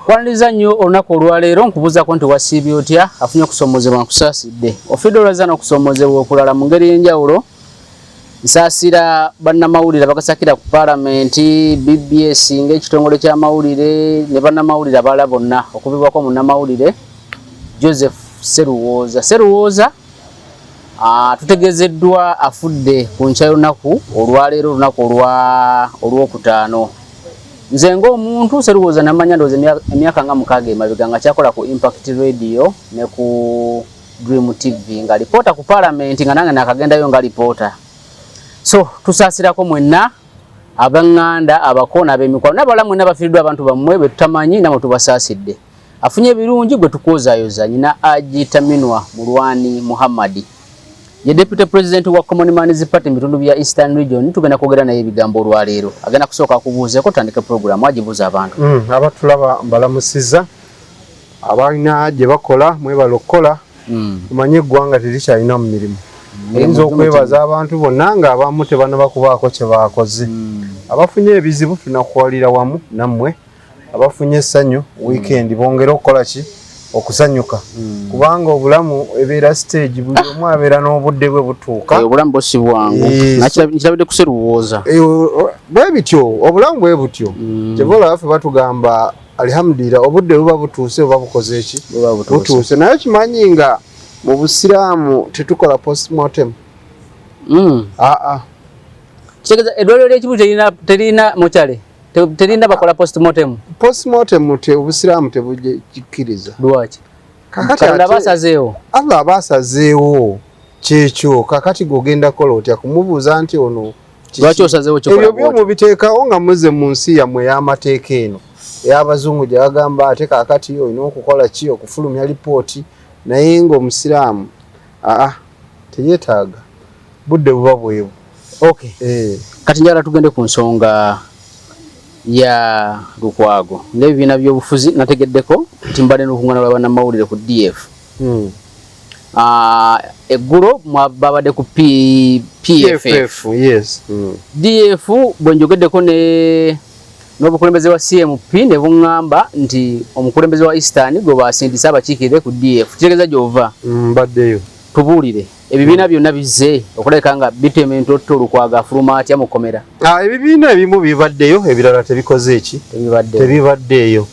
Kwaniriza nnyo olunaku olwaleero, nkubuuzaako nti wasiibye otya? Afunye okusoomozebwa, nkusaasidde. Ofiidde olwazza n'okusoomozebwa okulala mu ngeri y'enjawulo. Nsaasira bannamawulire abagasakira ku Paalamenti, BBS ng'ekitongole ky'amawulire ne bannamawulire abalala bonna, okuvibwako munnamawulire Joseph Seruwooza. Seruwooza tutegeezeddwa afudde ku nkya y'olunaku olwaleero, olunaku olwokutaano. Nze ng'omuntu, Seruwooza namanya ndowooza emyaka nga 6 emabega nga kyakola ku Impact Radio ne ku Dream TV nga lipoota ku Paalamenti, nga nange nakagendayo nga lipoota. So tusaasirako mwenna ab'eŋŋanda, abako n'ab'emikwano n'abalala mwenna bafiiriddwa abantu bammwe be tutamanyi, namwe tubasaasidde. Afunye ebirungi gwe tukwozayoza nyina Agitaminwa Mulwani Muhammadi, ye Deputy President wa Common Man's Party mu bitundu bya Eastern Region. Tugenda kwogera naye ebigambo olwaleero. Agenda kusooka akubuuzeeko, tutandike program agibuuza abantu. Abatulaba mbalamusiza, abalina gye bakola mwebala okukola. Omanye eggwanga terikyalina mu mirimu. Oyinza okwebaza abantu bonna ng'abamu tebanaba kubaako kye bakoze. Abafunye ebizibu, tunakuwalira wamu nammwe. Abafunye essanyu weekend, bongere okukola ki? Okusanyuka, kubanga obulamu ebeera stage, buli omu abeera n'obudde bwe butuuka. Obulamu bwo si bwangu. Nakirabidde ku Seruwooza. Bwe bityo, obulamu bwe butyo. Kyeva olaba ffe batugamba alhamdulillah, obudde buba butuuse, buba bukoze eki? Buba butuuse. Butuuse. Naye kimanyi nga mu Busiraamu tetukola postmortem. Aa. Kitegeeza eddwaliro ly'ekibuga terina mortuary, terina bakola postmortem? Postmortem te Obusiraamu tebugikkiriza. Lwaki? Kakati Katonda abasazeewo. Allah aba asazeewo kyekyo. Kakati gweogenda kukola otya kumubuuza nti ono kiki? Lwaki osazeewo kikola Ebyo byo bw'otyo? mubiteekawo nga muze mu nsi yammwe ey'amateeka eno ey'abazungu gye bagamba ate kaakati olina okukola ki, okufulumya lipooti. Naye ng'Omusiraamu aa, teyeetaaga, budde buba bwebu. Okay. Eh. Kati njagala tugende ku nsonga ya Lukwago ng'ebibiina by'obufuzi. Nategeddeko nti mbadde n'olukuŋŋaana lwa bannamawulire ku DF. Eggulo babadde ku PFF. PFF, yes. DF bwe njogeddeko ne n'obukulembeze wa CMP ne buŋŋamba nti omukulembeze wa Eastern gwe basindise abakiikirire ku DF, kitegeeza gy'ova. Mbaddeyo. Tubuulire, ebibiina byonna bizze okulabika nga bitema entotto, Lukwago afuluma atya mu kkomera? Ah, ebibiina ebimu bibaddeyo, ebirala tebikoze eki? Tebibaddeyo. Tebibaddeeyo.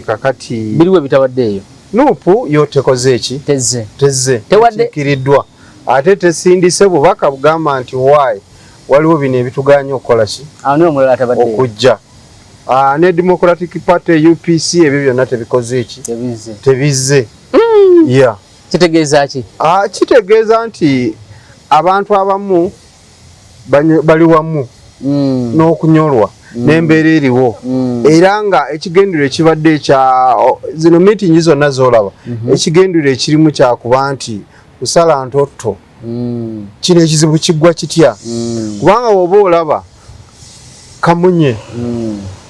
Kakati Biriwo ebitabaddeeyo? NUP yo tekoze eki? Tezze. Tezze. Tewadde- Tekiikiriddwa, ate tesindise bubaka bugamba nti why waliwo bino ebituganye okukola ki? Ani omulala atabaddeeyo? Okujja. Ah, ne Democratic Party, UPC, ebyo byonna tebikoze eki? Tebizze. Tebizze, yeah. Kitegeeza ki? Ah, kitegeeza nti abantu abamu bali wamu n'okunyolwa n'embeera eriwo, era nga ekigendero ekibadde ekya zino meeting zonna z'olaba, ekigendero ekirimu kyakuba nti kusala ntotto, kino ekizibu kiggwa kitya? Kubanga bw'oba olaba kamunye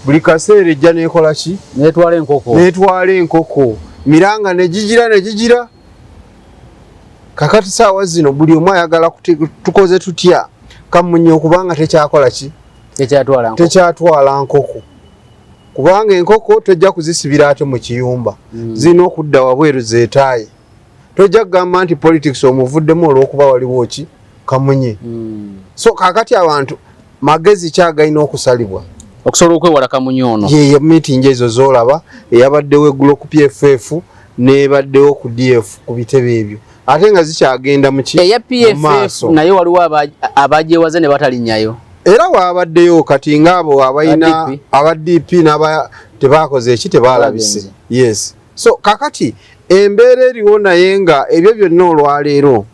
buli kaseera ejja nekola ki? Netwala enkoko. Netwala enkoko, miranga negigira negigira. Kakati saawa zino buli omu ayagala tukoze tutya kamunye okubanga tekyakola ki? Tekyatwala nkoko. Tekyatwala nkoko, kubanga enkoko tojja kuzisibira ate mu kiyumba. Zirina okudda wabweru zeetaaye. Tojja kugamba nti politics omuvuddemu olw'okuba waliwo ki? Kamunye. So kakati abantu magezi kyagalina okusalibwa okusobola okwewala kamunye ono. Yeyo meeting ezo zolaba eyabaddewo eggulo ku PFF nebaddewo ku DF ku bitebe ebyo, ate nga zikyagenda muki? Eya Mu PFF maaso. Naye waliwo abagyewaze ne batalinnyayo. Era wabaddeyo kati ngaabo abalina Aba DP. Aba DP n'aba tebakoze eki? Tebalabise. Tebagenze. Yes, so kakati embeera eriwo, naye nga ebyo byonna olwaleero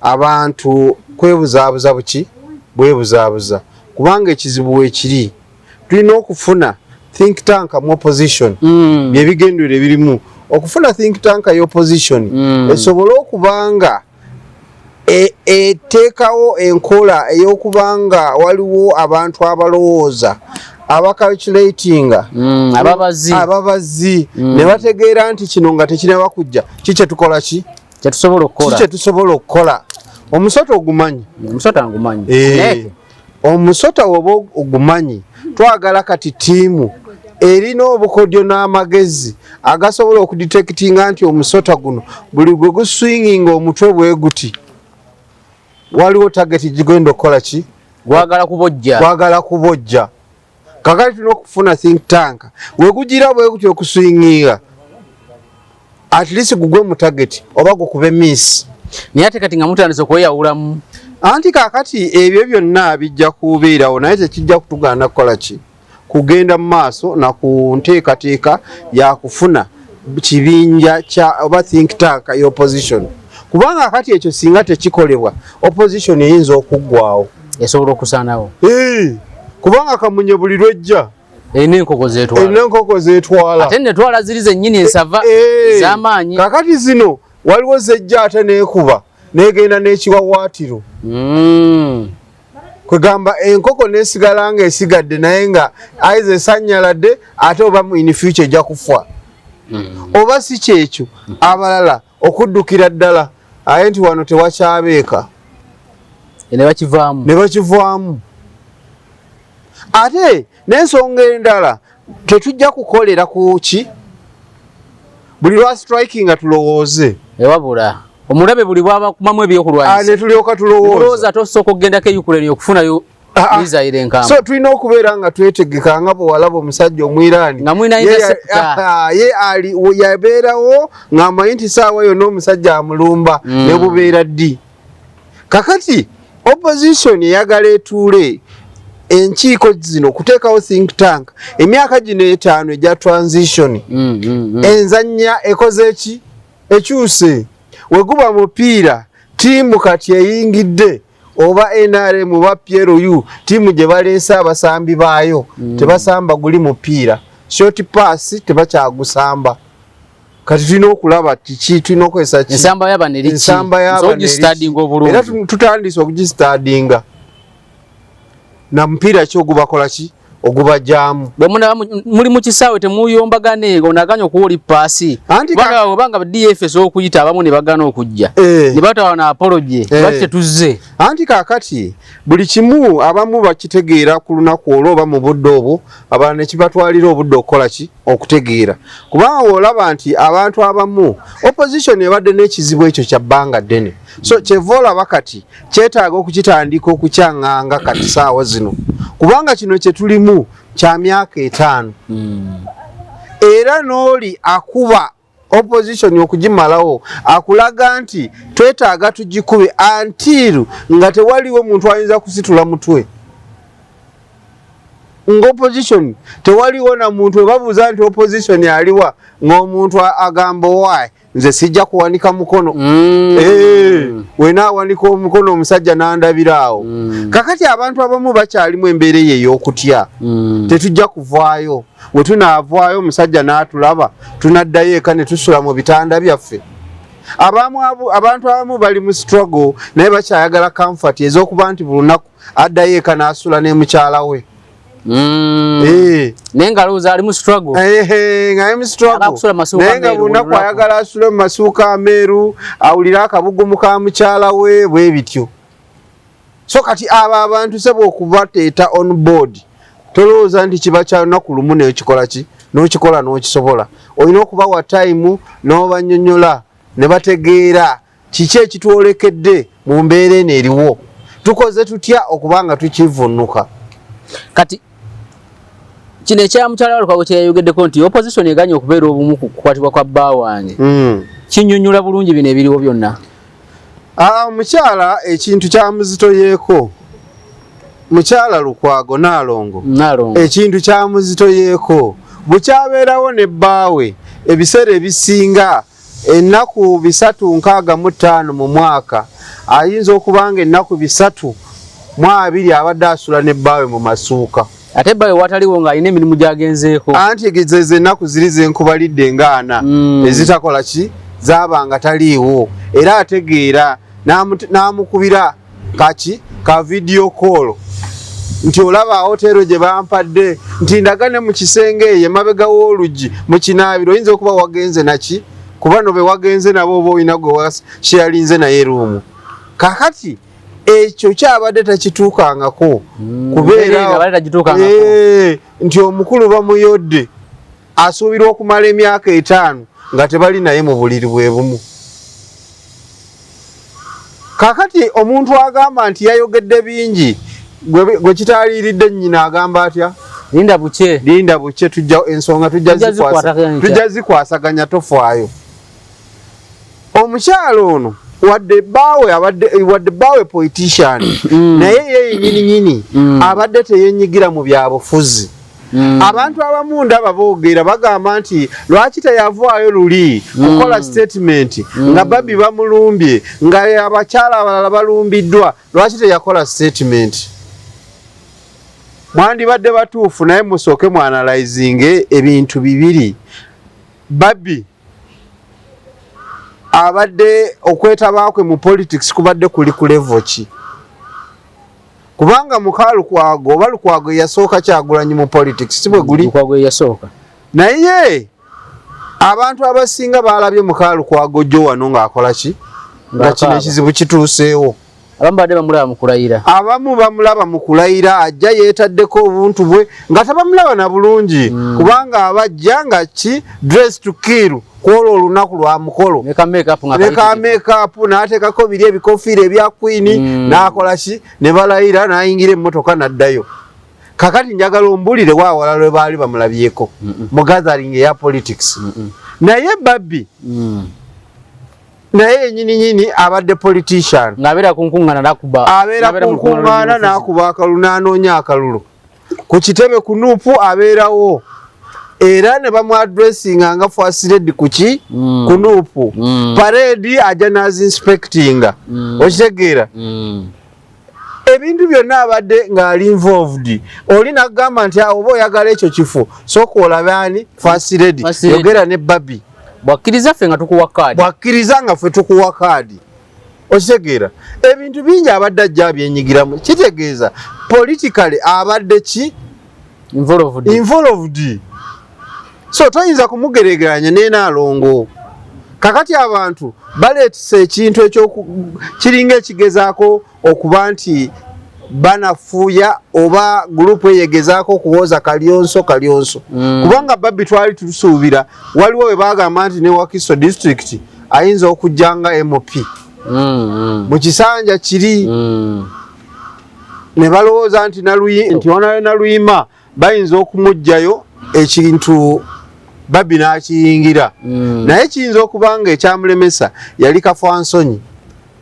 abantu kwebuzaabuza buki? Bwebuzaabuza, kubanga ekizibu weekiri, tulina okufuna think tank mu opposition. Byebigendera ebirimu okufuna think tank y'opposition esobole okubanga eteekawo enkola ey'okubanga waliwo abantu abalowooza, abacalculatinga, Ababazi. Ababazi ne bategeera nti kino nga tekinaba kujja, ki kyetukola ki? Kyetusobola okukola. Ki kyetusobola okukola? Omusota ogumanyi? Omusota ngumanyi. Omusota woba ogumanyi, twagala kati ttiimu Erina obukodyo n'amagezi agasobola okudetectinga nti omusota guno buli gwe guswinginga omutwe bwe guti, waliwo target gigenda okukola ki? Gwagala kubojja. Gwagala kubojja. Kakati tulina okufuna think tank, wegugira bwe guti okuswinginga, at least gugwe mu target oba gukube miss. Naye ate kati nga mutandise okweyawulamu. Anti kakati ebyo byonna bijja kubeerawo, naye tekijja kutugaana kukola ki? Kugenda mu maaso na ku nteekateeka yakufuna kibinja kya oba think tank ya opposition, kubanga kati ekyo singa tekikolebwa, opposition eyinza okuggwawo. Esobola okusaanawo. Kubanga kamunye buli lwejja erina enkoko zetwala. Erina enkoko zetwala. Ate netwala ziri zennyini ensava ez'amaanyi. Kakati zino waliwo zejja ate neekuba negenda n'ekiwawaatiro. Kwegamba enkoko nesigala nga esigadde, naye nga aiza esannyaladde, ate oba mu in future ejja kufa. Oba si kyekyo, abalala okuddukira ddala aye nti wano tewakyabeeka. Ne bakivaamu. Ne bakivaamu. Ate n'ensonga endala, tetujja kukolera ku ki buli lwa striking nga tulowooze. Ewabula omulabe buli bwabakumamu ebyokulwanyisa ne tulyoka tulowooza. Tulowooza tosooka okugendako e Ukraine okufunayo missile enkambwe. So tulina okubeera nga twetegeka, nga bwe walaba omusajja Omwirani nga mulina interceptor. Ye ali yabeerawo ng'amanyi nti saawa yonna omusajja amulumba. Ne bubeera ddi? Kakati opposition eyagala etuule enkiiko zino okuteekawo think tank emyaka gino 5 egya transition. Enzannya ekoze eki? Ekyuse. Weguba mupiira, ttiimu kati eyingidde oba NRM oba PLU, ttiimu gye baleese abasambi baayo tebasamba guli mupiira, short pass tebakyagusamba. Kati tulina okulaba kiki tulina okukozesa ki. Ensamba y'abano eri ki? Ensamba y'abano eri ki? Ogistudyinga obulungi. Era tutandise okugistudyinga na mupiira ki ogubakola ki, ogubajaamu. Bwe munaba muli mu kisaawe temuyombagane, ono aganye okuwa oli paasi. Anti Kubanga obanga DFS okuyita abamu ne bagana okujja. Ne batawa na apology, lwaki tetuzze? Anti kaakati buli kimu abamu bakitegeera ku lunaku olwo oba mu budde obwo, abalala ne kibatwalira obudde okukola ki? Okutegeera. Kubanga olaba nti abantu abamu opposition ebadde n'ekizibu ekyo kya bbanga ddene. So kyeva olaba kati kyetaaga okukitandika okukyaŋŋanga kati saawa zino, kubanga kino kye tulimu kya myaka 5. Era n'oli akuba opposition okugimalawo akulaga nti twetaaga tugikube until nga tewaliwo muntu ayinza kusitula mutwe. Nga opposition tewaliwo na muntu, webabuuza nti opposition aliwa, ng'omuntu agamba why nze sijja kuwanika mukono. Wena awanika omukono omusajja n'andabira awo. Kakati abantu abamu bakyalimu embeera eyo ey'okutya. Tetujja kuvaayo, we tunaavaayo omusajja n'atulaba tunaddayo eka ne tusula mu bitanda byaffe. Abantu abamu bali mu struggle naye bakyayagala comfort ez'okuba nti buli lunaku addayo eka n'asula ne mukyala we. Naye nga alowooza ali mu struggle. Nga ali mu struggle. Ayagala kusula mu masuuka Naye nga ameeru buli lunaku buli lunaku. ayagala asule mu masuuka ameeru, awulire akabugumu ka mukyala we bwe bityo. So kati abo abantu sebo okubateeta on board, tolowooza nti kiba kya lunaku lumu n'ekikola ki, n'okikola n'okisobola. Olina okubawa time n'obannyonnyola ne bategeera kiki ekitwolekedde mu mbeera eno eriwo, tukoze tutya okuba nga tukivunnuka. Kati kino ekya mukyala wa Lukwago kye yayogeddeko nti opposition eganye okubeera obumu ku kukwatibwa kwa bba wange, kinnyonnyola bulungi bino ebiriwo byonna. Omukyala ekintu kya muzitoyeeko, mukyala Lukwago Naalongo, Naalongo. Ekintu kya muzitoyeeko bukyabeerawo ne bbaawe ebiseera ebisinga ennaku 365 mu mwaka, ayinza okuba nga ennaku 320 abadde asula ne bbaawe mu masuuka. Ate bbaawe wataliwo ng'alina emirimu gy'agenzeeko. Anti zezo ennaku ziri zenkubalidde ng'ana ezitakola ki, zaabanga taliiwo, era ategeera n'amukubira kaki ka video call nti olaba hotero gye bampadde, nti ndagane mu kisenge eyo emabega w'oluggi mu kinaabiro, oyinza okuba wagenze naki, kuba no be wagenze nabo oba olina gwe washarinze naye room. Kakati Ekyo kyabadde takituukangako kubeera nti omukulu bamuyodde asuubirwa okumala emyaka 5 nga tebali naye mu buliri bwe bumu. Kakati omuntu agamba nti yayogedde bingi gwe kitaliiridde nnyina agamba atya? Linda bukye, linda bukye, tujja ensonga tujja zikwasaganya, tofaayo. Omukyalo ono wadde bbaawe politician naye ye yennyini nyini abadde teyenyigira mu byabufuzi. Abantu abamu ndaba boogera bagamba nti lwaki teyavaayo luli kukola statement nga Barbie bamulumbye, nga abakyala abalala balumbiddwa, lwaki teyakola statement? Mwandibadde batuufu, naye musooke mwanalyzinge ebintu bibiri. Barbie abadde okwetaba kwe mu politics kubadde kuli ku level ki? Kubanga muka Lukwago oba Lukwago yasooka Kyagulanyi mu politics, si bwe guli? Lukwago yasooka. Naye abantu abasinga balabye muka Lukwago jjo wano ng'akola ki? Nga kino ekizibu kituuseewo. Abamu badde bamulaba mu kulayira. Abamu bamulaba mu kulayira, ajja yeetaddeko obuntu bwe nga tabamulaba na bulungi, kubanga abajja nga ki dress to kill kwolwo olunaku lwa mukolo. Ne ka make-up n'ateekako biri ebikofiira ebya queen, n'akola ki, ne balayira, n'ayingira emmotoka n'addayo. Kakati njagala ombulire waawala lwe baali bamulabyeko mu gathering eya politics. Naye Barbie naye yennyini nyini abadde politician. Ng'abeera ku nkuŋŋaana n'akuba. Abeera ku nkuŋŋaana n'akuba akalulu, n'anoonya akalulu. Ku kitebe ku NUP abeerawo. Era ne bamu-addressinga nga first lady ku ki? Ku NUP. Parade ajja n'azi-inspectinga. Okitegeera? Ebintu byonna abadde ng'ali involved. Oli n'agamba nti oba oyagala ekyo kifo, sooka olabe ani? First lady. Yogera ne Barbie. Bwakkiriza ffe nga tukuwa kaadi. Bwakkiriza nga ffe tukuwa kaadi. Okitegeera? Ebintu bingi abadde ajja abyenyigiramu. Kitegeeza politically abadde ki? Involved. Involved. So toyinza kumugeregeranya n'enaalongo. Kakati abantu baleetesa ekintu ekyo kiringa ekigezaako okuba nti banafuya oba gurupu eyegezaako okuwoza Kalyonso Kalyonso. Kubanga Barbie twali tusuubira waliwo we bagamba nti ne Wakiso district ayinza okujja nga MP mu kisanja kiri, ne balowooza nti Naluyima bayinza okumuggyayo ekintu Barbie n'akiyingira. Naye kiyinza okuba nga ekyamulemesa yali kafansonyi,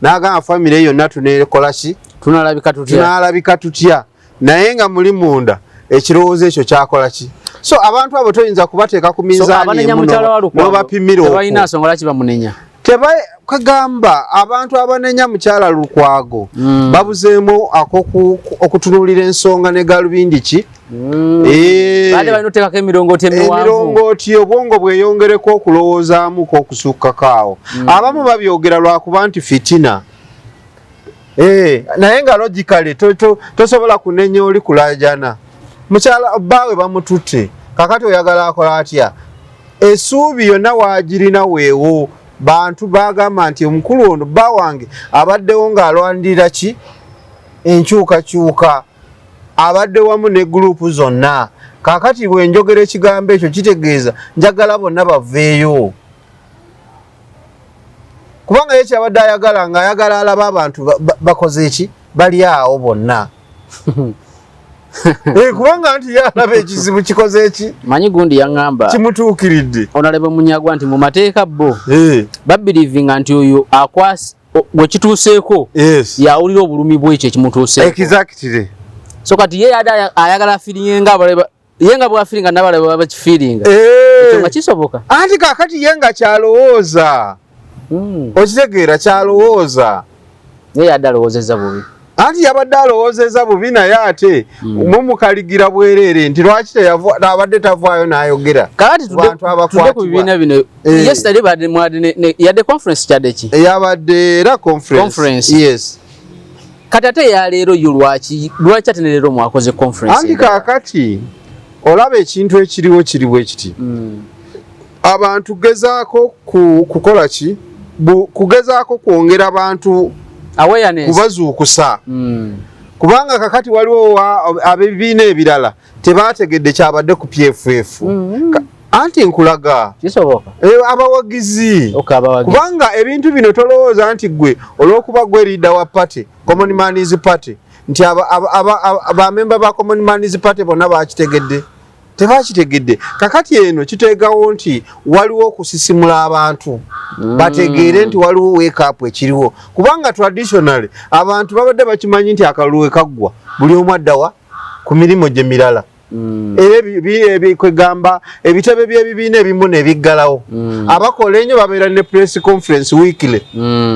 n'agamba famire yonna tuneekola ki? Tunalabika tutya? Tunalabika tutya? Naye nga muli munda ekirowoozo ekyo kyakola ki? So abantu abo toyinza kubateeka ku minzaani emu n'obapimira okwo. Tebalina nsonga lwaki bamunenya. Kagamba abantu abanenya mukyala Lukwago babuzeemu okutunuulira ensonga ne galubindi ki? Baade balina oteekako emirongooti emiwanvu. Emirongooti, obwongo bweyongereko okulowoozaamuko okusukkako awo. Abamu babyogera lwakuba nti fitina. Naye nga logically tosobola kunenya oli kulajana. Mukyala bbaawe bamututte, kakati oyagala akola atya? Essuubi yonna waagirina weewo. Bantu bagamba nti omukulu ono bba wange abaddewo ng'alwanirira ki? Enkyukakyuka. Abadde wamu ne gurupu zonna. Kaakati bwe njogera ekigambo ekyo kitegeeza njagala bonna baveeyo. Kubanga ye kyabadde ayagala ng'ayagala alaba abantu bakoze ki? Bali awo bonna. Kubanga nti ye alaba ekizibu kikoze ki? Manyi gundi yaŋŋamba kimutuukiridde. Onalebe Munyagwa nti mu mateeka bo babirivinga nti oyo akwasi gwe kituuseeko yawulira obulumi bw'ekyo ekimutuuseeko. Exactly. So kati ye yadde ayagala afiiringe nga abalala ye nga bw'afiiringa n'abalala baba bakifiiringa. Ekyo nga kisoboka. Anti kaakati ye nga kyalowooza. Okitegeera kyalowooza. Naye yadde alowoozezza bubi. Anti yabadde alowoozezza bubi, naye ate mumukaligira bwereere nti lwaki abadde tavaayo n'ayogera. Kakati tudde ku bibiina bino. Yesterday badde mwadde yadde conference kyadde ki? Yabadde era conference. Yes. Kati ate ya leero yo lwaki ate ne leero mwakoze conference? Anti kaakati olaba ekintu ekiriwo kiri bwe kiti. Abantu gezaako kukola ki? Kugezaako kwongera bantu Awareness. Kubazuukusa. Kubanga kakati waliwo abebibiina ebirala tebategedde kyabadde ku PFF. Anti nkulaga Kisoboka. Abawagizi. Okay, abawagizi. Kubanga ebintu bino tolowooza nti gwe olw'okuba gwe leader wa party, Common Man's Party, nti abamemba ba Common Man's Party bonna bakitegedde. Tebakitegedde. Kakati eno kiteegawo nti waliwo okusisimula abantu bategeere nti waliwo wake up ekiriwo, kubanga traditionally abantu babadde bakimanyi nti akalulu we kaggwa buli omu addawa ku mirimu gye mirala. Era kwegamba ebitebe by'ebibiina ebimu ne biggalawo. Abakola ennyo babeera ne press conference weekly,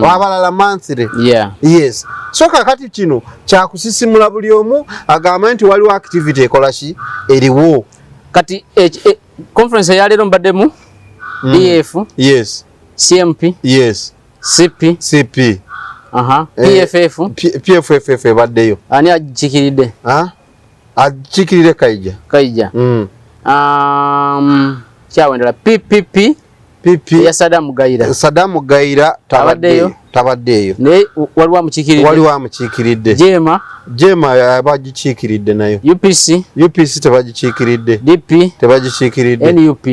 abalala monthly. Yes, so kakati kino kyakusisimula buli omu agambe nti waliwo activity ekola ki eriwo. Kati conference eyaleero mbaddemu DF, CMP, CP, CP. PFF. PFFF ebaddeyo. Ani agikiikiridde? Ah? Akiikirire Kaija. Kaija. Kyawe endala PPP. PP. Eya Sadamu Gayira. Sadamu Gayira tabaddeyo. Abaddeyo? Tabaddeeyo. Naye waliwo amukiikiridde? Waliwo amukiikiridde. Jema? Jema bagikiikiridde nayo. UPC? UPC tebagikiikiridde. DP? Tebagikiikiridde. NUP?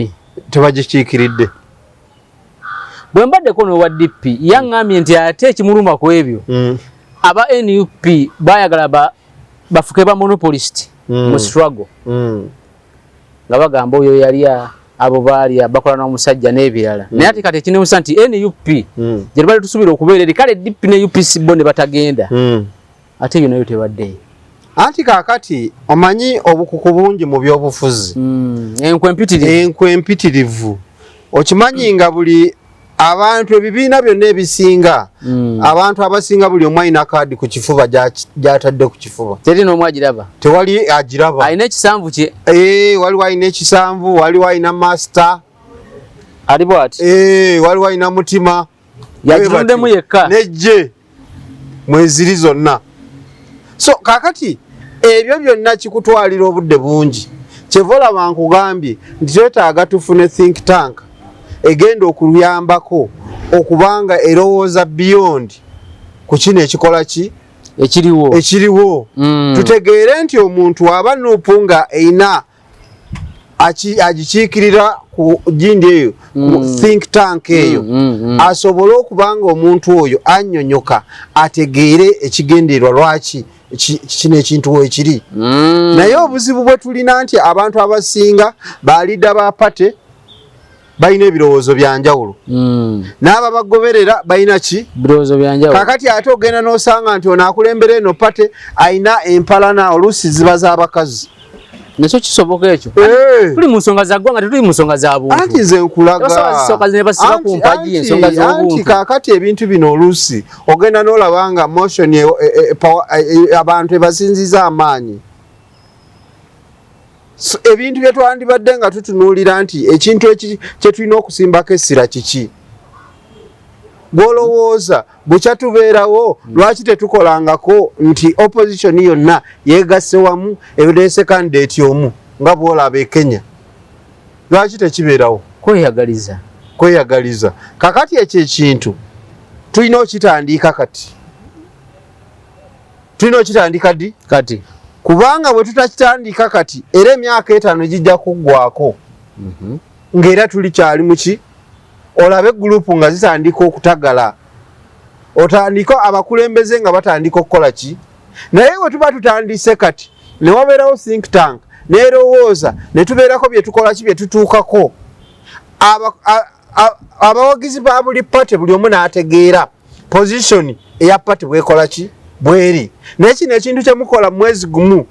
Tebagikiikiridde. Bwe mbaddeko n'owa DP yaŋŋambye nti ate ekimuluma ku ebyo, aba NUP bayagala bafuke ba monopolist mu struggle, nga bagamba oyo yalya, abo baalya, bakola n'omusajja n'ebirala. Naye ate kati ekinemusa nti NUP gye tubadde tusuubira okubeera eri, kale DP ne UPC bo ne batagenda, ate eyo nayo tebaddeyo. Anti kaakati omanyi obukuku bungi mu byobufuzi. Enkwe empitirivu. Enkwe empitirivu. Okimanyi nga buli abantu, ebibiina byonna ebisinga, abantu abasinga buli omu alina kaadi ku kifuba gy'atadde ku kifuba. Teri n'omu agiraba. Tewali agiraba. Alina ekisanvu kye. Waliwo alina ekisanvu, waliwo alina master. Ali bw'ati. Waliwo alina mutima. Yagitundemu yekka. Nejje mweziri zonna. So kakati ebyo byonna kikutwalira obudde bungi. Kyeva olaba nkugambye nti twetaaga tufune think tank egenda okuyambako okubanga erowooza beyond ku kino ekikola ki ekiriwo. Ekiriwo. Tutegeere nti omuntu aba NUP nga erina agikiikirira ku gindi eyo, ku think tank eyo, asobole okuba nga omuntu oyo annyonnyoka ategeere ekigendererwa lwaki kino ekintu weekiri. Naye obuzibu bwe tulina nti abantu abasinga ba leader ba party balina ebirowoozo bya njawulo, n'ababagoberera balina ki? Birowoozo bya njawulo. Kakati ate ogenda n'osanga nti ono akulembera eno party alina empalana, oluusi ziba z'abakazi. Nakyo kisoboka ekyo. Tuli mu nsonga za ggwanga, tetuli mu nsonga za buntu. Anti nze nkulaga. Tebasobola zisooka ne basiba ku mpagi ensonga z'obuntu. Anti kaakati ebintu bino oluusi ogenda n'olaba nga motion abantu ebasinziza amaanyi. So, ebintu bye twandibadde nga tutunuulira nti ekintu eki kye tulina okusimbako essira kiki? Gw'olowooza bukya tubeerawo, lwaki tetukolangako nti opposition yonna yeegasse wamu ereese candidate omu nga bw'olaba e Kenya? Lwaki tekibeerawo? Kweyagaliza. Kweyagaliza. Kakati ekyo ekintu tulina okitandika kati. Tulina okitandika ddi? Kati. Kubanga bwe tutakitandika kati, era emyaka 5 gijja kuggwako ng'era tuli kyali muki, olabe group nga zitandika okutagala, otandika abakulembeze nga batandika okukola ki. Naye bwe tuba tutandise kati ne wabeerawo think tank nerowooza ne tubeerako bye tukola ki bye tutuukako, abawagizi ba buli party buli omu n'ategeera position eya party bwekola ki bweri. Naye kino ekintu kyemukola mwezi gumu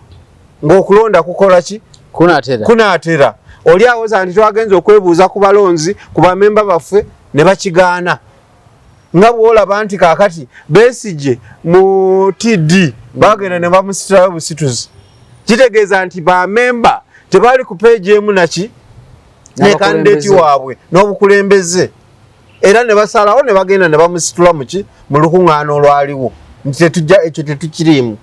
ng'okulonda kukola ki? Kunaatera. Kunaatera. Oli awoza nti twagenze okwebuuza ku balonzi, ku bamemba baffe, ne bakigaana. Nga bw'olaba nti kaakati Besigye mu TD bagenda ne bamusitulayo busituzi, kitegeeza nti bamemba tebali ku page emu naki ne candidate waabwe n'obukulembeze, era ne basalawo ne bagenda ne bamusitula muki mu lukuŋŋaana olwaliwo nti tetujja, ekyo tetukiriimu.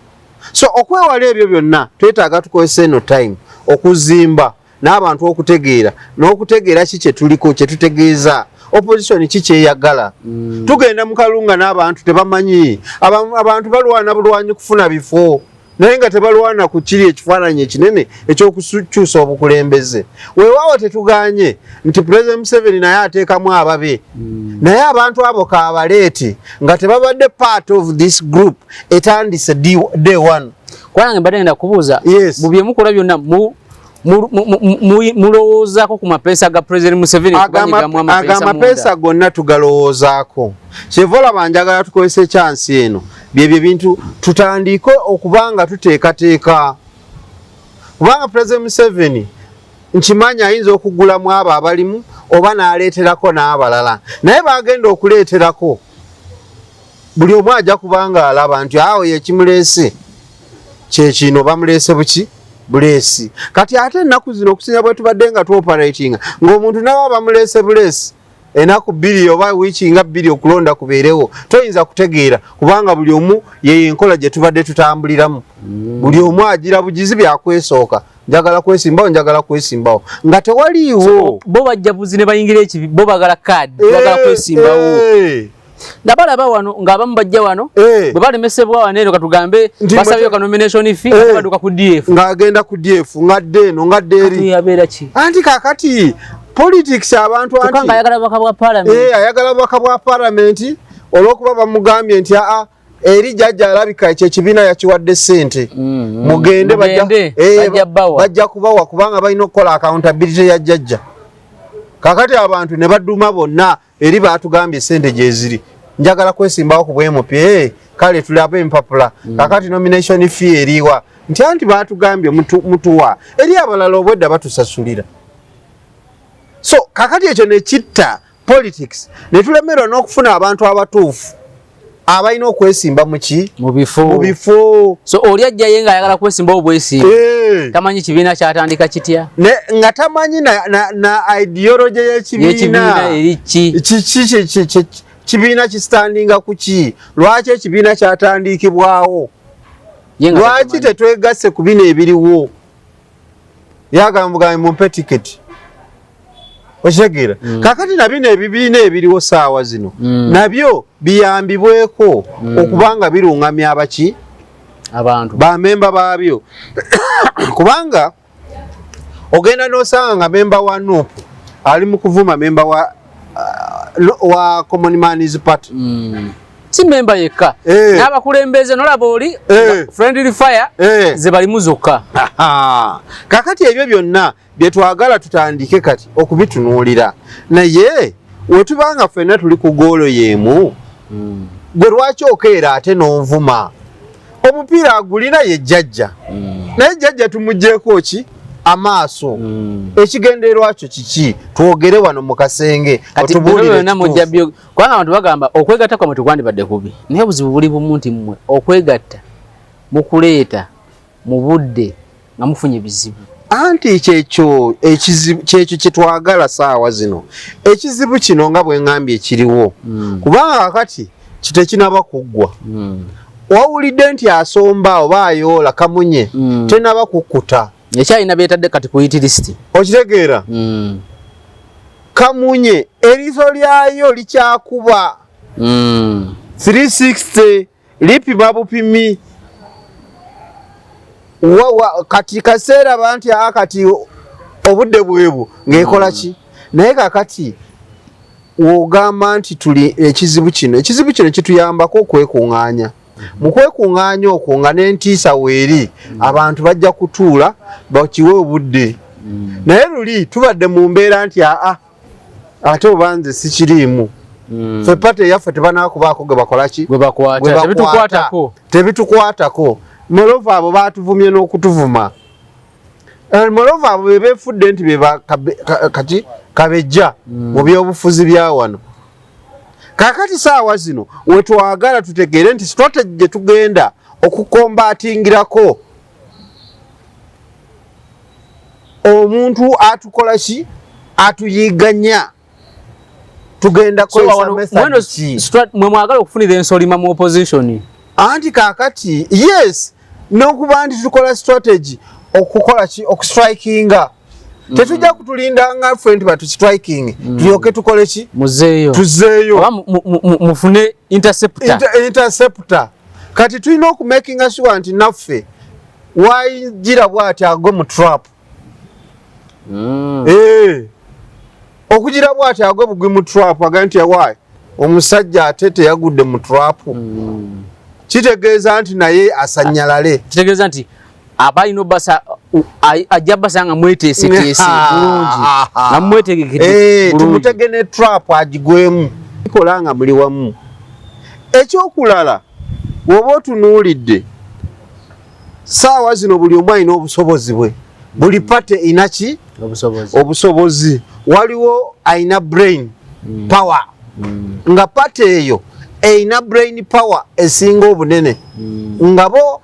So okwewala ebyo byonna twetaaga tukozesa eno time okuzimba n'abantu okutegeera n'okutegeera ki kye tuliko, kye tutegeeza. Opposition ki kyeyagala? Tugenda mu kalunga n'abantu tebamanyi. Abantu balwana bulwanyi kufuna bifo, naye nga tebalwana ku kiri ekifaananyi ekinene ekyokukyusa obukulembeze. Weewaawo tetuganye nti President Museveni naye ateekamu ababe, naye abantu abo kaabaleete nga tebabadde part of this group etandise day one. Kubanga mbadde ngenda kubuuza, mu bye mukola byonna mulowoozaako ku mapeesa ga President Museveni? Kubanyigamu amapeesa? Amapeesa gonna tugalowoozaako. Kyeva olaba njagala tukozesa chance eno, byebyo ebintu tutandike okuba nga tuteekateeka, kubanga President Museveni nkimanyi ayinza okugulamu abo abalimu oba n'aleeterako n'abalala, naye bagenda okuleeterako buli omu ajja kubanga alaba nti awo yekimuleese kyekino, bamuleese buki buleesi. Kati ate ennaku zino, okusinga bwe tubadde nga tuoperatinga ng'omuntu nawe bamuleese buleesi enaku 2 oba wiiki nga 2 okulonda kubeerewo, toyinza kutegeera, kubanga buli omu yeyo enkola gye tubadde tutambuliramu. Buli omu agira bugizi byakwesooka, njagala kwesimbawo, njagala kwesimbawo, nga tewaliiwo. Bo bajja buzi ne bayingira ekibi, bo bagala kaadi, bagala kwesimbawo. Ndabalaba wano ng'abamu bajja wano, bwe balemesebwa wano eno, katugambe basabye ka nomination fee, baduka ku DF. Ng'agenda ku DF, ng'adde eno, ng'adde eri. Yabeera ki? Anti kakati politics abantu anti ayagala bubaka bwa parliament. Ayagala bubaka bwa parliament olw'okuba bamugambye nti aa, eri jjajja alabika ekyo ekibiina yakiwadde ssente, mugende bajja kubawa, kubanga balina okukola accountability ya jjajja. Kakati abantu ne baduma bonna eri, batugambye sente gyeziri, njagala kwesimbawo ku bwe MP. Kale tulaba empapula. Kakati nomination fee eriwa? Nti anti batugambye mutuwa eri abalala obwedda batusasulira. So kakati ekyo nekitta politics, netulemerwa n'okufuna abantu abatuufu abalina okwesimba muki? Mu bifo. Mu bifo. So oli ajjaye nga ayagala kwesimbawo bwesimba, tamanyi kibiina kyatandika kitya, nga tamanyi na ideology y'ekibiina. Eri ki? Kiki kibiina kistandinga ku ki? Lwaki ekibiina kyatandikibwawo? Lwaki tetwegasse ku bino ebiriwo? Yagamba, "Mumpe tiketi." Okitegeera? Kakati nabino ebibiina ebiriwo saawa zino nabyo biyambibweko okubanga birungamya abaki? Abantu. Bamemba baabyo, kubanga ogenda n'osanga nga memba wa NUP ali mu kuvuma memba wa Common Man's Party. Si memba yekka, n'abakulembeze nolaba oli friendly fire ze balimu zokka. Kakati ebyo byonna byetwagala tutandike kati okubitunuulira, naye wetubanga ffenna tuli ku goal y'emu, gwe lwaki okeera ate n'onvuma? Omupiira agulina ye jjajja, naye jjajja tumuggyeeko ki amaaso? Ekigendererwa kyo kiki? Twogere wano mu kasenge. Kati otubuulire byonna mujja ekituufu. Kubanga abantu bagamba okwegatta kwammwe tekwandibadde kubi, naye obuzibu buli bumu nti mmwe okwegatta mukuleeta mu budde nga mufunye bizibu. Anti kyekyo ekizibu, kyekyo kyetwagala saawa zino. Ekizibu kino nga bwe ŋŋambye ekiriwo, kubanga kakati kitekinaba kuggwa. Wawulidde nti asomba oba ayoola kamunye, tenaba kukkuta. Ekyalina beetadde kati ku hit list. Okitegeera? Kamunye eriiso lyayo likyakuba 360, lipima bupimi. Wawa kati kaseera banti aa, kati obudde bwebu ng'ekola ki? Naye kakati wogamba nti tuli ekizibu kino, ekizibu kino kituyambako okwekuŋŋaanya. Mu kwekuŋŋaanya okwo nga n'entiisa weeri, abantu bajja kutuula bakiwe obudde. Naye luli tubadde mu mbeera nti aa, ate oba nze sikiriimu, ffe party eyaffe tebanakubaako ge bakola ki? Gwe bakwata. Gwe bakwata. Tebitukwatako. Tebitukwatako. Moreover, abo batuvumye n'okutuvuma. Moreover, abo be beefudde nti be kati kabejja mu byobufuzi bya wano. Kakati saawa zino wetwagala tutegeere nti strategy gye tugenda okukombatingirako omuntu atukola ki, atuyiganya, tugenda So, kukozesa wano- method mweno ki? Mwe mwagala okufunira ensolima mu opposition. Anti kakati yes, n'okuba nti tukola strategy okukola ki, okustrikinga. Tetujja kutulinda nga ffe nti batu striking tulyoke tukole ki? Muzeeyo. Tuzeeyo. Oba mufune interceptor. Interceptor. Kati tulina okumakinga sure nti naffe wayingira bwati agwe mu trap. Okugira bwati agwe bugwi mu trap, agambe nti why omusajja ate teyagudde mu trap. Kitegeeza nti naye asanyalale. Kitegeeza nti abalina obasa ajja basanga mweteeseteese bulungi, nga mwetegekede bulungi. Tumutege ne trap agigwemu, kola nga muli wamu. Ekyokulala, bw'oba otunuulidde saawa zino, buli omu alina obusobozi bwe. Buli party erina ki? Obusobozi. Obusobozi. Waliwo alina brain power, nga party eyo erina brain power esinga obunene, nga bo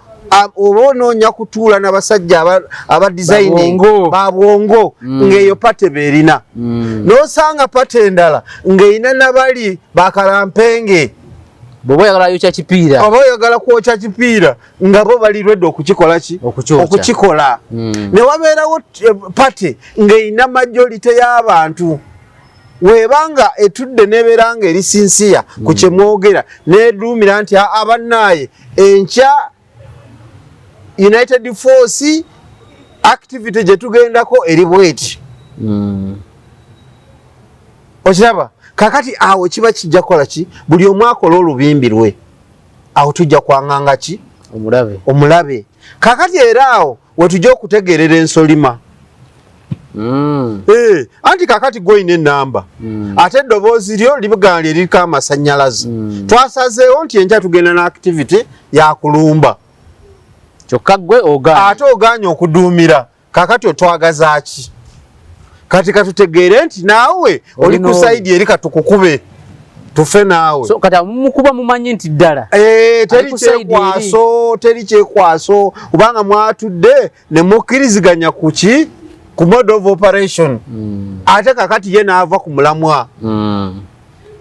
oba onoonya kutuula n'abasajja aba designing. Babwongo. Babwongo, ng'eyo party beerina. N'osanga party endala ng'erina nabali bakalampenge. Bw'oba oyagala yokya kipiira. Oba oyagala kwokya kipiira, nga bo bali ready okukikola ki? Okukyokya. Okukikola. Ne wabeerawo party ng'erina majority y'abantu, weebanga etudde nebeera nga eri sincere ku kyemwogera, neduumira nti abannaaye enkya United Force activity gye tugendako eri bweti. Okiraba? Kakati awo kiba kijja kukola ki? Buli omu akola olubimbi lwe, awo tujja kwanganga ki? Omulabe. Omulabe. Kakati era awo wetujja okutegeerera ensolima. Anti kakati gwolina enamba, ate eddoboozi lyo libugana lye liriko amasannyalaze. Twasazeewo nti enkya tugenda na activity yakulumba. Kyokka gwe ogaanye. Ate ogaanye okuduumira. Kakati otwagaza ki? Kati katutegeere nti naawe oli ku side eri, katukukube tufe naawe. So kati mumukuba mumanyi nti ddala teri kyekwaso, teri kyekwaso, kubanga mwatudde ne mukkiriziganya ku ki? Ku mode of operation. Ate kakati ye n'ava ku mulamwa.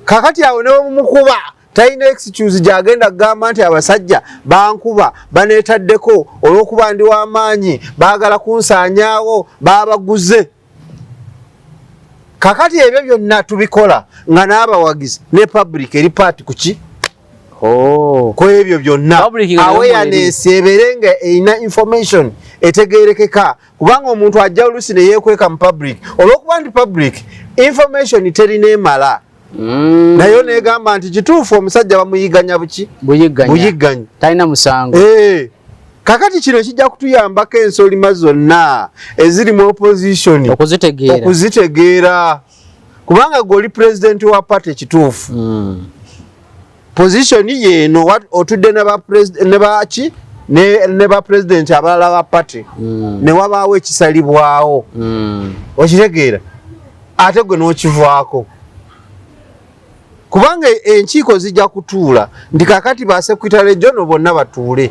Kakati awo ne mumukuba talina excuse gyagenda kugamba nti abasajja bankuba baneetaddeko olw'okuba ndi w'amaanyi, baagala kunsaanyaawo, babaguze. Kakati ebyo byonna tubikola nga n'abawagizi ne public eri part kuki? Oh. Ku ebyo byonna. Public nga nayo Awareness ebeere nga erina information etegerekeka, kubanga omuntu ajja oluusi ne yeekweka mu public olw'okuba nti public information terina emala. Naye negamba nti kituufu omusajja bamuyiganya buki? Buyigganya. Buyigganya. Talina musango. Kakati kino kijja kutuyambako ensolima zonna eziri mu opposition okuzitegeera. Okuzitegeera, kubanga gwe oli president wa party kituufu, position yeeno, otudde ne baki, ne ba president abalala ba party, ne wabaawo ekisalibwawo. Okitegeera? Ate gwe n'okivaako, kubanga enkiiko zijja kutuula nti kakati ba secretary general bonna batuule,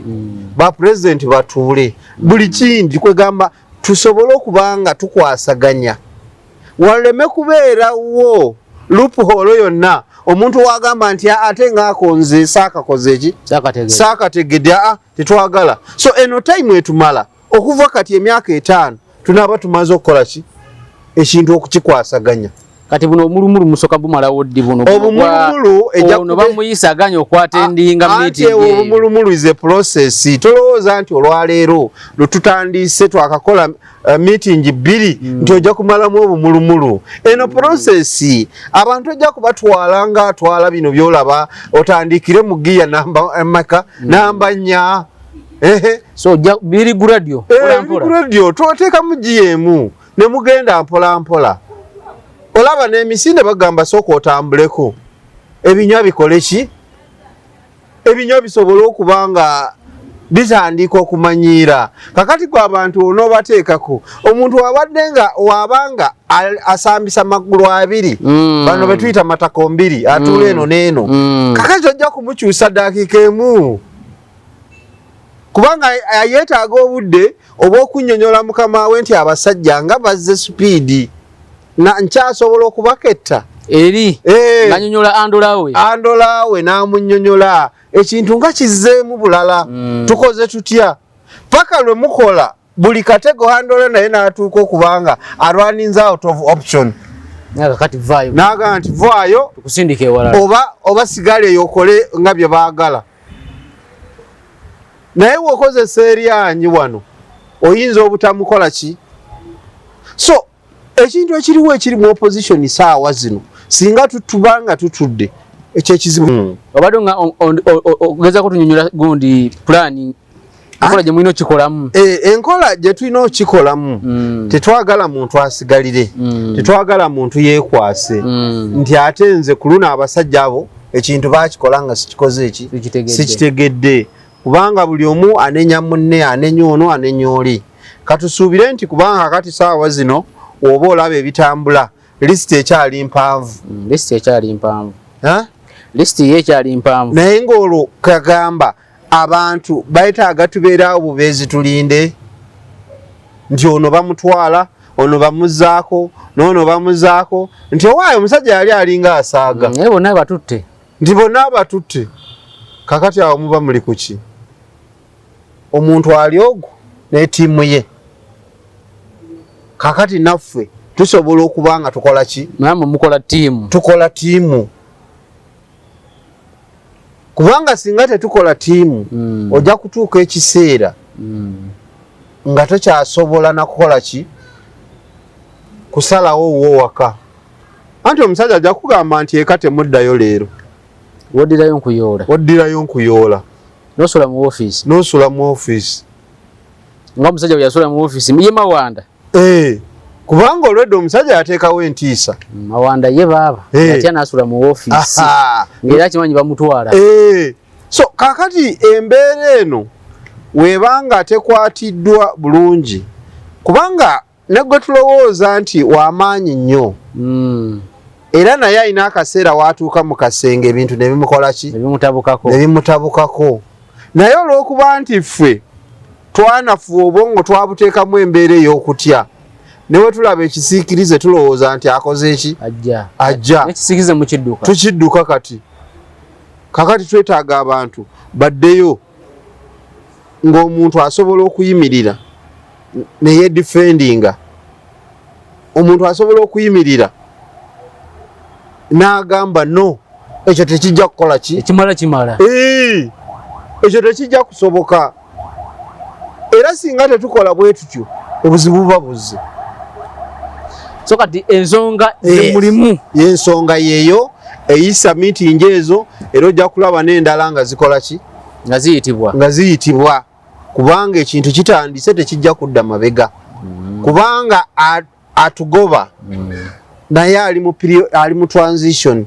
ba president batuule, buli kindi kwegamba tusobole okuba nga tukwasaganya, waleme kubeerawo loophole yonna omuntu wagamba nti ate ngaakonze saakakoze eki." Saakategedde. Saakategedde. Aa, tetwagala. So eno time etumala okuva kati emyaka 5 tunaaba tumaze okukola ki? Ekintu okukikwasaganya. Kati buno obumulumulu musoka bumalawo ddi buno? Obumulumulu ejja ono bamuyisa aganye okwattendinga Anti meeting ewo eyo. Obumulumulu is a process. Tolowooza nti olwaleero lwetutandise twakakola meeting 2 nti ojja kumalamu obumulumulu. Eno process, abantu ojja kubatwala nga atwala bino byolaba, otandikire mu giya namba maka namba 4. Ehe. So ojja biri gradual, mpola mpola. Gradual, twateekamu giya emu ne mugenda mpola mpola. Olaba n'emisinde bagamba sooka otambuleko, ebinywa bikole ki? Ebinywa bisobole okuba nga bitandika okumanyiira. Kakati gwe abantu onoobateekako omuntu wabadde nga wabanga asambisa magulu abiri, bano betuyita matako mbiri, atuula eno n'eno. Kakati ojja kumukyusa ddakiika emu, kubanga yeetaaga obudde obw'okunnyonnyola mukama we nti abasajja nga bazze speed na nkyasobola okubaketta. Eri nganyonyola andolawe. Andolawe n'amunnyonnyola ekintu nga kizzeemu bulala. Tukoze tutya paka lwe mukola. Buli katego handole naye n'atuuka okubanga alwaninze out of option. Kati vaayo. N'agamba nti vaayo tukusindika ewalala oba sigala eyo okole nga bye baagala. Naye bw'okozesa eryanyi wano oyinza obutamukola ki. So ekintu ekiriwo ekiri mu opposition saawa zino singa tutubanga tutudde ekyo ekizibu. Obadde nga ogezaako tunyonyola gundi plan enkola gye mulina okikolamu. Enkola gye tulina okikolamu, tetwagala muntu asigalire, tetwagala muntu yeekwase nti ate nze ku luno abasajja abo ekintu baakikola nga sikikoze eki sikitegedde, kubanga buli omu anenya munne, anenya ono, anenya oli. Katusuubire nti kubanga kati saawa zino oba olaba ebitambula, lisiti ekyali mpanvu. Lisiti ekyali mpanvu. Lisiti ye ekyali mpanvu. Naye ng'olwo kagamba abantu bayetaaga tubeeraawo bubeezi tulinde nti ono bamutwala, ono bamuzaako, n'ono bamuzaako, nti owaayo omusajja yali alinga asaaga. Naye bonna batutte. Nti bonna batutte. Kakati awo muba muli ku ki? Omuntu ali ogwo n'ettiimu ye. Kakati naffe tusobola okuba nga tukola ki? Namwe mukola ttiimu. Tukola ttiimu. Kubanga singa tetukola ttiimu, ojja kutuuka ekiseera nga tokyasobola na kukola ki? Kusalawo wo waka. Anti omusajja ajja kugamba nti eka temuddayo leero. Woddirayo nkuyoola. Woddirayo nkuyoola. N'osula mu ofiisi. N'osula mu ofiisi. Nga omusajja bwe yasula mu ofiisi, ye Mawanda. Kubanga olwedde omusajja yateekawo entiisa. Mawanda ye baaba. Yatya n'asula mu ofiisi. Ng'era akimanyi bamutwala. So kaakati embeera eno weebanga tekwatiddwa bulungi, kubanga ne gwe tulowooza nti w'amaanyi nnyo, era naye alina akaseera w'atuuka mu kasenge ebintu ne bimukola ki? Ne bimutabukako. Ne bimutabukako. Naye olw'okuba nti ffe twanafuwa obwongo twabuteekamu embeera ey'okutya, ne bwe tulaba ekisiikirize tulowooza nti akoze ki? Ajja. Ajja. Ekisiikirize mukidduka. Tukidduka kati. Kakati twetaaga abantu baddeyo ng'omuntu asobola okuyimirira ne yeedifendinga. Omuntu asobola okuyimirira n'agamba no, ekyo tekijja kukola ki? Ekimala kimala. Ekyo tekijja kusoboka. Era singa tetukola bwe tutyo, obuzibu buba buzze. So kati ensonga ze mulimu. Y'ensonga yeeyo eyisa meeting ezo, era ojja kulaba n'endala nga zikola ki? Nga ziyitibwa. Nga ziyitibwa. Kubanga ekintu kitandise tekijja kudda mabega. Kubanga atugoba. Naye ali mu period, ali mu transition.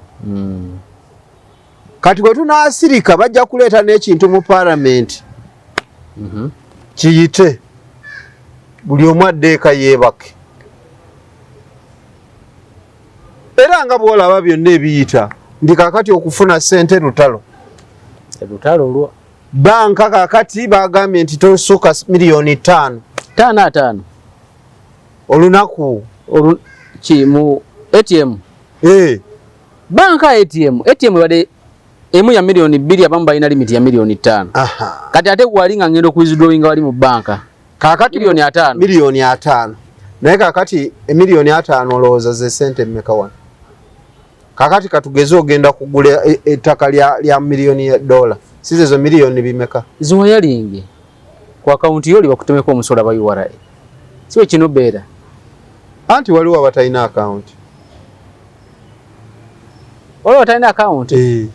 Kati bwe tunaasirika bajja kuleeta n'ekintu mu parliament. Kiyite. Buli omu adde eka yeebake. Era nga bw'olaba byonna ebiyita nti kaakati okufuna ssente lutalo. Lutalo olwo. Banka kaakati bagambye nti tosukka miliyoni ttaano. Ttaano ataano. Olunaku. Ki mu ATM? Banka ATM. ATM ebadde emu ya miliyoni 2, abamu balina limit ya miliyoni 5. Kati ate wali nga ngenda okuwithdrawinga wali mu banka. Kaakati miliyoni 5. Miliyoni 5. Naye kaakati emiliyoni 5 olowooza ze ssente mmeka wano? Kaakati katugeze ogenda kugula ettaka lya miliyoni ya dola. Si zezo miliyoni bimeka? Ziwayalinge. Ku akawunti yo bakutemeko omusolo aba URA. Si bwe kino beera. Anti waliwo abatalina akawunti. Waliwo abatalina akawunti?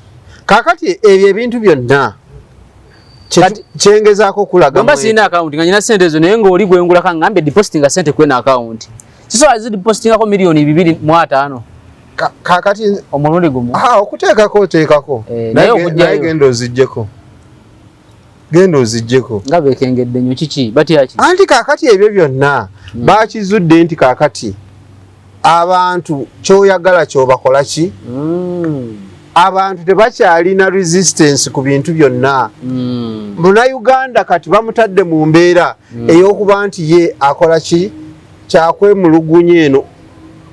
Kaakati ebyo ebintu byonna kyengezaako okulaga Mba sirina akawunti nga nina ssente ezo, naye ng'oli gwengulako angambe depositinga ssente kweno akawunti. Kisobola zidepositingako miliyoni 250. Kaakati omulundi gumu. Okuteekako oteekako. Naye okugyayo. Naye genda oziggyeko. Genda oziggyeko. Nga beekengedde nnyo kiki? Batya ki? Anti kaakati ebyo byonna bakizudde nti kaakati abantu ky'oyagala ky'obakola ki? Abantu tebakyalina resistance ku bintu byonna. Munnayuganda kati bamutadde mu mbeera ey'okuba nti ye akola ki? Kyakwemulugunya eno.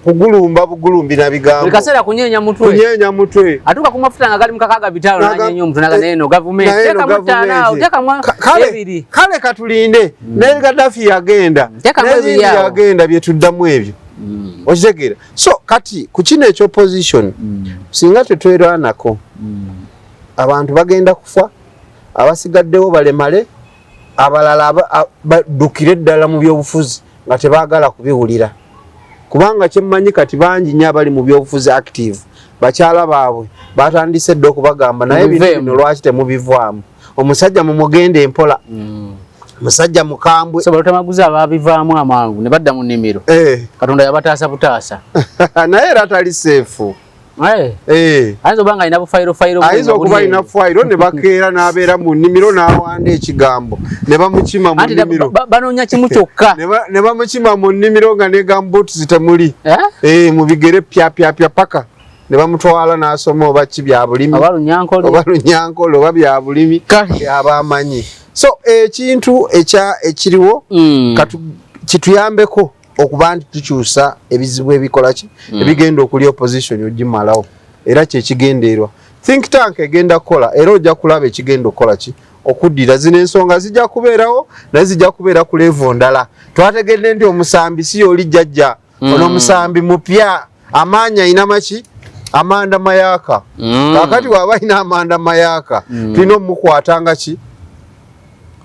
Kugulumba bugulumbi na bigambo. Buli kaseera kunyeenya mutwe. Kunyeenya mutwe. Atuuka ku mafuta nga gali mu 65 n'anyeenya omutwe n'agamba naye eno gavumenti. Teekamu ttaano awo, teekamu ebiri. Kale katulinde. Naye Gaddafi yagenda. Teekamu ebiri awo. Yagenda bye tuddamu ebyo. Okitegeera? So kati ku kino eky'opposition, singa tetwerwanako, abantu bagenda kufa, abasigaddewo balemale, abalala baddukire ddala mu byobufuzi nga tebaagala kubiwulira. Kubanga kyemmanyi kati bangi nnyo abali mu byobufuzi active, bakyala baabwe batandise dda okubagamba naye ebintu bino lwaki temubivaamu, omusajja mumugende empola, musajja mukambwe. So balutamaguzi ababivaamu amangu ne badda mu nnimiro, Katonda yabataasa butaasa. Naye era tali safe. Ayinza okuba nga alina bufayiro fayiro, ayinza okuba alina fayiro ne bakeera n'abeera mu nnimiro n'awanda ekigambo ne bamukima mu nnimiro. Banoonya kimu kyokka. Ne bamukima mu nnimiro nga ne gumboots temuli, mu bigere pya pya pya paka ne bamutwala n'asoma oba ki bya bulimi, oba Lunyankole, oba Lunyankole, oba bya bulimi aba amanyi. So ekintu ekiriwo kituyambeko okuba nti tukyusa ebizibu ebikola ki ebigenda okuli opposition ogimalawo, era kyekigenderwa. Think tank egenda kukola, era ojja kulaba ekigenda okukola ki okuddira zino ensonga zijja kubeerawo, naye zijja kubeera ku level ndala. Twategedde nti omusambi si yoli jjajja, ono omusambi mupya, amaanyi ayina maki, amanda mayaka. Kakati waba ayina amanda mayaka, tulina omukwata nga ki?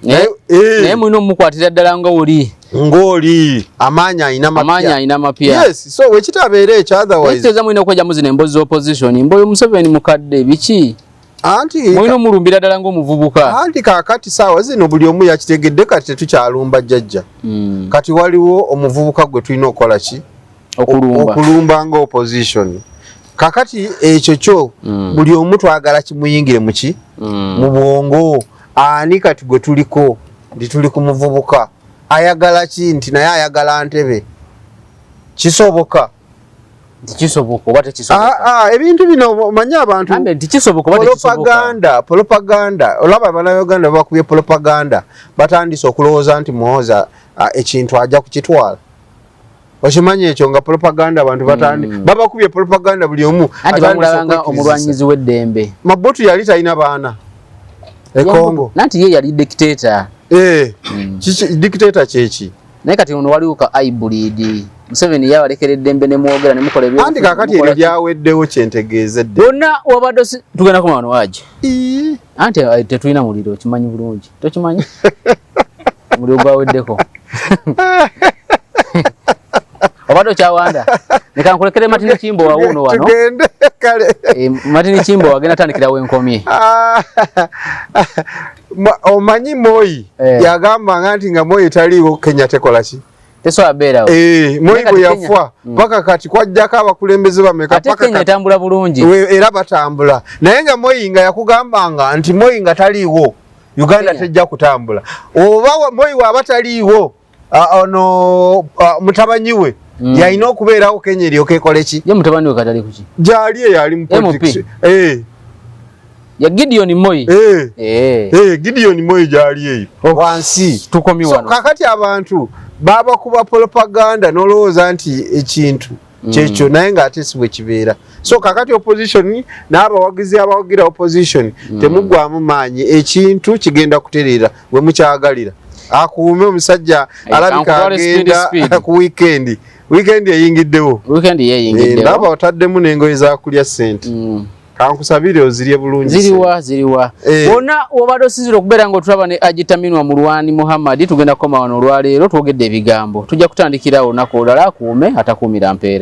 Naye mulina omukwatira ddala nga oli ng'oli amaanyi ayina mapya, amaanyi ayina mapya. Yes, so wekitabeera ekyo, otherwise ekiteeza mulina okwejjamu zino emboozi z'opposition, mboyo Museveni mukadde biki, anti mulina omulumbira ddala ng'omuvubuka. Anti kaakati saawa zino buli omu yakitegedde, kati tetukyalumba jjajja. Kati waliwo omuvubuka gwe tulina okukola ki? Okulumba, okulumba nga opposition. Kakati ekyo kyo buli omu twagala kimuyingire muki mu bwongo. Ani kati gwe tuliko? Nti tuli ku muvubuka ayagala ki? Nti naye ayagala ntebe. Kisoboka? Nti kisoboka oba tekisoboka? Ebintu bino omanyi abantu nti kisoboka oba tekisoboka? Propaganda, propaganda. Olaba Abannayuganda bakubye propaganda, batandise okulowooza nti Muhoozi ekintu ajja kukitwala. Okimanyi ekyo nga propaganda, abantu batandi babakubye propaganda, buli omu anti bamulabanga omulwanyizi w'eddembe. Mobutu yali talina baana e Congo. Nanti ye yali dictator. Dictator kyeki? Naye kati ono waliwo ka hybrid. Museveni yabalekera eddembe ne mwogera ne mukola ebyo. Anti kakati ebyo byaweddewo, kyentegeezedde. Bonna wabadde tugenda kuma wano waje. Anti tetulina muliro, okimanyi bulungi. Tokimanyi? Omuliro gwaweddeko. Obadde okyawanda. Leka nkulekere Martin Kimbo wawuno wano. Tugende kale. Martin Kimbo wagenda tandikira wenkomye. Omanyi Moi yagambanga nti nga Moi taliiwo Kenya tekola ki? Tesobola beerawo. Moi bwe yafa paka kati kwajjako abakulembeze bameka paka kati Kenya etambula bulungi. Era batambula. Naye nga Moi nga yakugambanga nti Moi nga taliiwo Uganda tejja kutambula. Oba Moi waba taliiwo ono mutabanyi we yalina okubeerawo Kenya eryoke ekole ki? Ye mutabani we katali kuki? Gyali eyo ali mu politics. Ya Gideon Moi. Gideon Moi gyali eyo wansi. Tukomye wano. So kakati abantu baba kuba propaganda n'olowooza nti ekintu kyekyo, naye ng'ate si bwe kibeera. So kakati opposition n'abawagizi abawagira opposition, temuggwamu maanyi, ekintu kigenda kutereera we mukyagalira. Akuume omusajja alabika agenda ku weekend. Weekend eyingiddewo. Weekend yeyingiddewo. Ndaba otaddemu n'engoye za kulya ssente. Kankusabire ozirye bulungi. Ziriwa, ziriwa. Wonna wobadde osinzira okubeera ng'otulaba ne Agitaminwa Mulwani Muhammad, tugenda kukoma wano olwaleero, twogedde ebigambo. Tujja kutandikira olunaku olulala. Akuume atakuumira mpeera.